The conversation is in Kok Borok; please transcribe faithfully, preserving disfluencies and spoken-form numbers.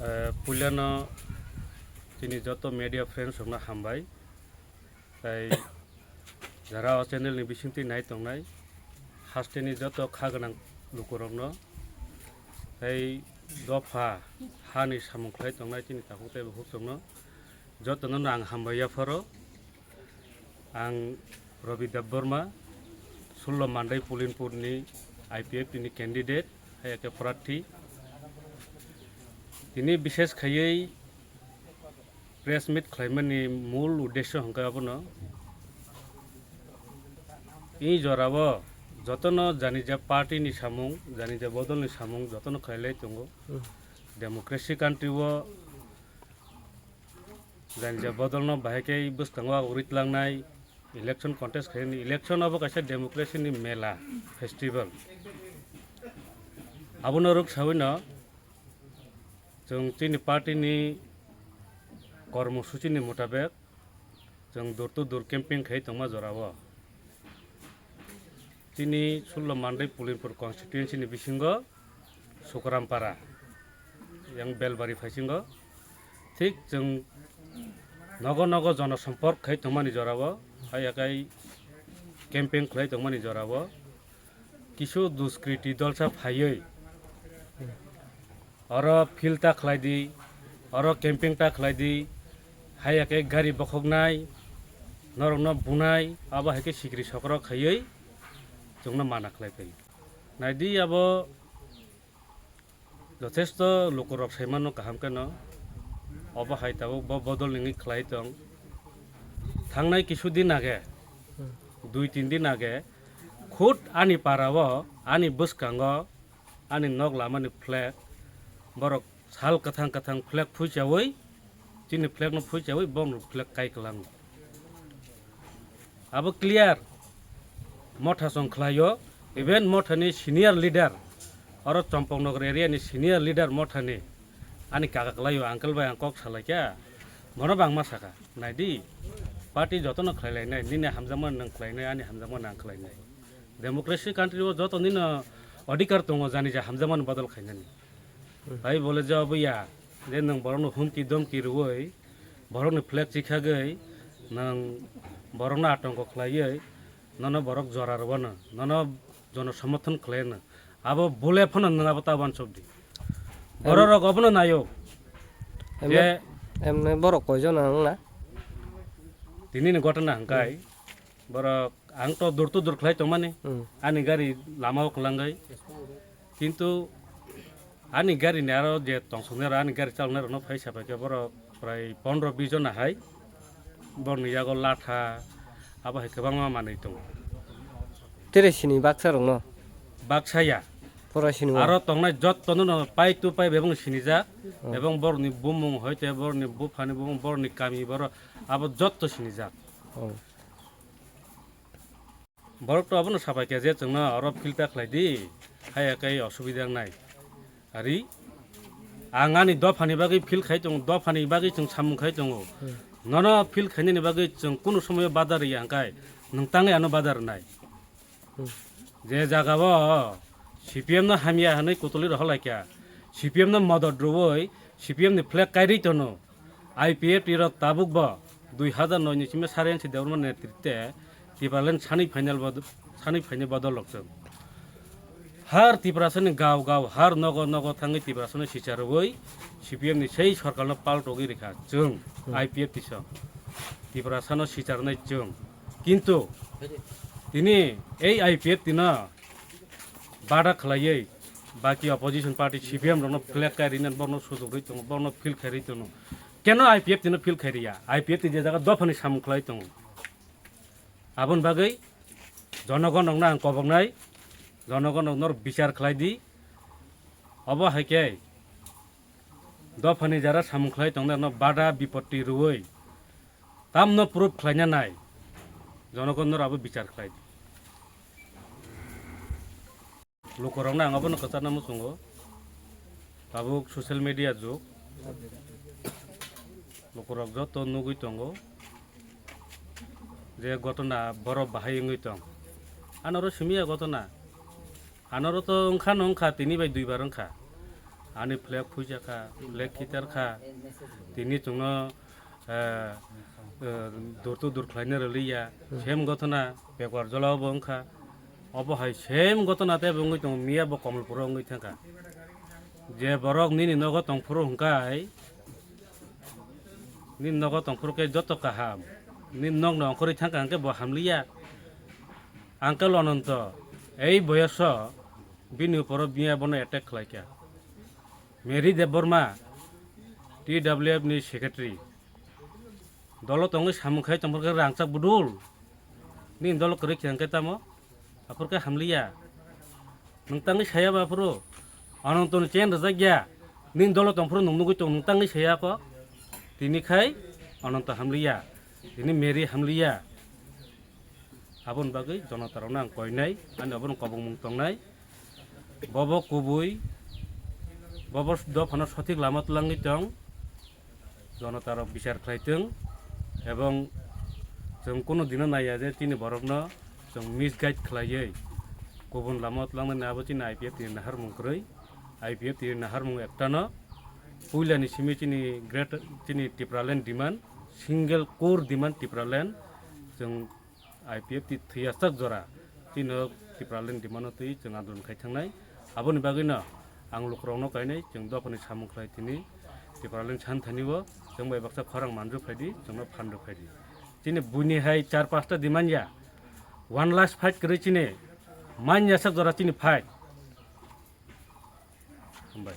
Eh, puilano chini joto media friends rokno hambai. Tai jara o channel ni bisingtwi nai tongnai, hasteni joto kha gwnang lukurokno, tai dopha hani samung khlai tongnai chini takhuk tei bukhuk rokno jotono no ang hambai yapharo. Ang Robi Debbarma, sullo Mandai Pulinpur ni I P F T ni candidate, hai khe prarthi. Tini bishes khaiwi press meet khlaimani mul uddesho hwnkhe abono, i jorao jotono janija party ni samung, janija bodol ni samung jotono khlailai tongo. Hmm. Democracy country o janija bodol no bahai khe bwskango agurwi tlangnai, election contest khaini, election abo kaisa democracy ni mela, festival. Abono rwk sawi no chwng chini party ni kormosuchi ni mutabek chwng door to door camping khai tongma jorao. Chini sullo Mandai Pulinpur constituency ni bisingo Sukrampara, yang Belbari phaisingo. Thik chwng nogo nogo jonosompok khai tongmani jorao, hai akai camping khlai tongmani jorao, kisu duskriti dolsa phaiwi oro field ta khlai di, oro camping ta khlai di, hai khe gari bokhoknai, norokno bunai, abo hai khe sikri sokrok khaiwi chwngno mana khlai phai. Nai di abo jothesto lukurok sai mano kaham kheno, obo hai tabuk bo bodol nini khlai tong. Thangnai kisu din age, dui tin din age, khud ani para o, ani bwskango, ani nok lamani flag, borok sal kwthang kwthang flag phuichawi, chini flag no phuichawi, borok flag kai kwlango. Abo clear, motha song khlaio, even mothani senior leader, oro Chompoknagar area ni senior leader mothani, ani kaka kwlaio, uncle bai ang kok salaikha, bono bangma saka, naidi, party jotono khlai lainai, nini hamjakmani nwng khlainai, ani hamjakmani ang khlainai. Democracy country o joto nino adhikar tongo jani ja hamjakmani bodol khainani. Bai bole je obo ya, je nwng borokno humki domki rwui, borokni flag chikhagwi, nwng borokno atongo khlaiwi, nono borok jora rwano, nono jono somothon khlaino. Abo bole phano nwng abo ta wansuk di. Em- Bororok obono naio. Emne, je emne borok koijon wngna? Tinini gotona hwnkhe, hmm, borok ang to dur to dur khlai tongmani. Hmm. Ani gari lama o kwlangwi. Kintu ani gari ni aro je tongsoknai rok, ani gari chaloknai rokno phai sapai khe borok prai pondro bis jona hai borokni yago latha abo hai kwbangma manwi tongo. Tere sini baksa rokno? Baksa ya. Pura sini o? Aro tongnai jotto no pai tu pai bebong sinijak, hmm, ebong borokni bumung hoite borokni buphani bumung, borokni kami borok abo jotto sinijak. Oh. Borok to abono sapai khe je chwngno oro field ta khlai di, haya khe osubida wngnai. Ari ang ani dophani bagwi field khai tongo, dophani bagwi chwng samung khai tongo. Hmm. Nono field khainani bagwi chwng kunu somoyo badar ya hwnkhe nwng tangwi ano badar rwnai. Hmm. Je jaga o C P M no hamya hwnwi kutulwi rohor lai kha, C P M no modot rwui C P M ni flag kairwi tono. I P F T rok tabuk bo dui hazar noi ni simi Sariansi Debbarma netrite Tipraland sani final bod-, sani final bodol rok chwng. Har Tiprasani gao gao, har nogo nogo thangwi Tiprasano sicha rwui C P M ni sei sorkarno paltogwi rikha chwng. Hmm. I P F T song. Tiprasano sicha rwnai chwng. Kintu tini ei I P F T no bada khlaiwi baki opposition party C P M rokno flag kai rinani borno sujok rwi tongo, borno field khai rwi tongo. Keno I P F T no field khai riya? I P F T je jaga dophani samung khlai tongo. Aboni bagwi jonogon rokno ang koboknai, jonogon rokno bichar khlai di. Obo hai khe dophani jara samung khlai tongnai rokno bada bipotti rwui tamno proof khlaina nai, jonogon rok abo bichar khlai di. Lukurokno ang abono kwcharna muchungo. Tabuk social media jug. Lukurok joto nugwi tongo je gotona borok bahai wngwi tong. Anoro simiya gotona. Anoro to wngkhano wngkha, tini bai duibar wngkha. Ani flag phuijakha, flag khitarkha, tini chwngno, eh, eh, dur to dur khlaina rwliya, same gotona, backward jolao bo wngkha. Obo hai same gotona tei bo wngwi tongo, miya bo Kamalpuro wngwi thangkha. Je borok nini nogo tongphuru hwnkhe, nini nogo tongphuru khe joto kaham, nini nokno ongkhorwi thangkha hwnkhe bo hamliya. Uncle Ananto, ei boyoso bini uporo miya bono attack khlaikha. Mary Debbarma, T W F ni secretary. Dolo tongwi samung khai tongphuru khe rangchak budul. Nini dolo kwrwi khe hwnkhe tamo? Aphuru khe hamliya. Nwng tangwi saya ba aphuru? Ananto ni chain rwjak ya. Nini dolo tongphuru nwng nugwi tong, nwng tangwi saya kok. Tini khai Ananto hamliya. Tini Mary hamliya. Aboni bagwi jonotarokno ang koinai, ani obono kobongmung tongnai. Bobo kubui, bobo dophano sothik lama twlangwi tong, jonotarok bichar khlai tong, ebong chwng kunu dino naiya je chini borokno chwng misguide khlaiwi kubun lama tlangnani abo chini I P F T ni naharmung kwrwi, I P F T ni naharmung ektano puilani simi chini great, chini Tipraland demand, single core demand Tipraland, chwng I P F T thwiyasak jora chino Tipraland demand-o twi chwng andolon khai thangnai. Aboni bagwino ang lukurokno kainai, chwng dophani samung khlai tini Tipraland san thani-o chwng bai baksa khorang manju phaidi, chwngno phandu phaidi. Chini buini hai char pasta demand ya, one last fight kwrwi chini man yasak jora chini fight. Hambai.